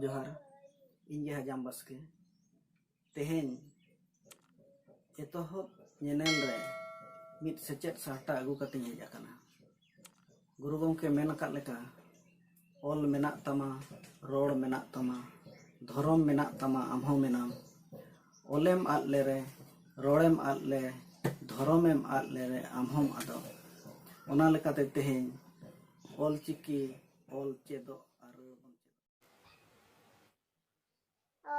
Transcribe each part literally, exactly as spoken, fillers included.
ᱡᱚᱦᱟᱨ, ᱤᱧ ᱜᱮ ᱦᱟᱡᱟᱢ ᱵᱟᱥᱠᱮ᱾ ᱛᱮᱦᱮᱧ ᱮᱛᱚᱦᱚᱵ ᱧᱮᱱᱮᱞ ᱨᱮ ᱢᱤᱫ ᱥᱮᱪᱮᱫ ᱥᱟᱦᱴᱟ ᱟᱹᱜᱩ ᱠᱟᱛᱮᱧ ᱦᱮᱡ ᱟᱠᱟᱱᱟ᱾ ᱜᱩᱨᱩ ᱜᱚᱢᱠᱮ ᱢᱮᱱ ᱟᱠᱟᱫ ᱞᱮᱠᱟ, ᱚᱞ ᱢᱮᱱᱟᱜ ᱛᱟᱢᱟ, ᱨᱚᱲ ᱢᱮᱱᱟᱜ ᱛᱟᱢᱟ, ᱫᱷᱚᱨᱚᱢ ᱢᱮᱱᱟᱜ ᱛᱟᱢᱟ, ᱟᱢ ᱦᱚᱸ ᱢᱮᱱᱟᱢ᱾ ᱚᱞᱮᱢ ᱟᱫ ᱞᱮᱨᱮ, ᱨᱚᱲᱮᱢ ᱟᱫ ᱞᱮ, ᱫᱷᱚᱨᱚᱢᱮᱢ ᱟᱫ ᱞᱮᱨᱮ, ᱟᱢ ᱦᱚᱸᱢ ᱟᱫᱚᱜ᱾ ᱚᱱᱟ ᱞᱮᱠᱟᱛᱮ ᱛᱮᱦᱮᱧ ᱚᱞ ᱪᱤᱠᱤ ᱚᱞ ᱪᱮᱫᱚᱜ ᱟᱨ ᱨᱚᱲ ᱵᱚᱱ ᱪᱮᱫᱚᱜ᱾ ᱚ,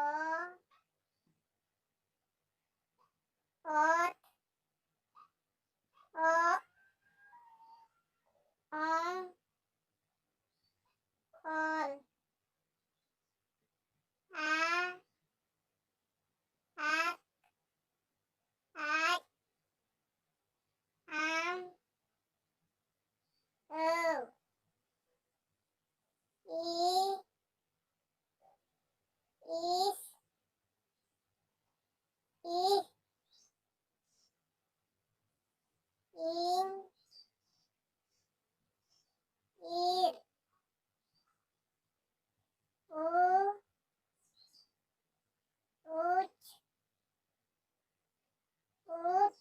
ᱚᱛ, ᱚᱜ, ᱚᱝ, ᱚᱞ, ᱟ, ᱟᱜ, ᱟᱡ, ᱟᱢ, ᱟᱹᱣ, ᱤ, ᱤᱥ, ᱤᱦ, ᱤᱧ, ᱤᱨ, ᱩ, ᱩᱪ, ᱩᱫ,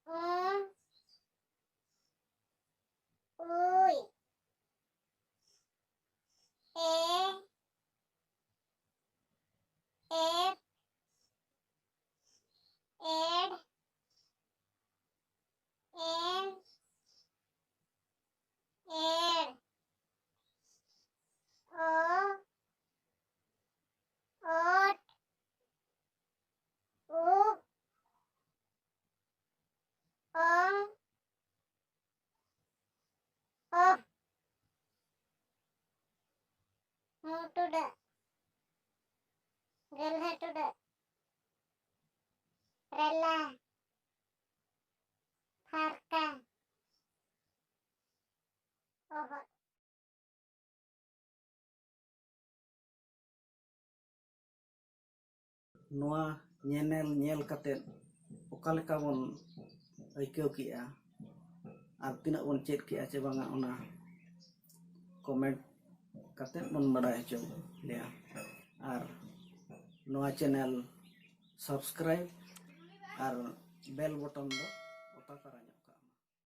ᱩᱢ, ᱩᱭ, ᱮ, ᱮᱫ, ᱮᱰ, ᱮᱱ, ᱮᱲ, ᱚ, ᱚᱴ, ᱩ, ᱚᱝ, ᱚᱦ, ᱢᱩ ᱴᱩᱰᱟᱹᱜ, ᱜᱟᱹᱞᱦᱟᱹ ᱴᱩᱰᱟᱹᱜ, ᱨᱮᱞᱟ, ᱯᱷᱟᱨᱠᱟ, ᱚᱦᱚᱫ᱾ ᱱᱚᱣᱟ ᱧᱮᱱᱮᱞ ᱧᱮᱞ ᱠᱟᱛᱮᱫ ᱚᱠᱟ ᱞᱮᱠᱟ ᱵᱚᱱ ᱟᱹᱭᱠᱟᱹᱣ ᱠᱮᱜᱼᱟ ᱟᱨ ᱛᱤᱱᱟᱹᱜ ᱵᱚᱱ ᱪᱮᱫ ᱠᱮᱜᱼᱟ ᱪᱮ ᱵᱟᱝᱟ, ᱚᱱᱟ ᱠᱚᱢᱮᱱᱴ ᱠᱟᱛᱮ ᱵᱚᱱ ᱵᱟᱰᱟᱭ ᱦᱚᱪᱚ ᱞᱮᱭᱟ᱾ ᱟᱨ ᱱᱚᱣᱟ channel subscribe ᱟᱨ bell button ᱫᱚ ᱚᱛᱟ ᱛᱟᱨᱟ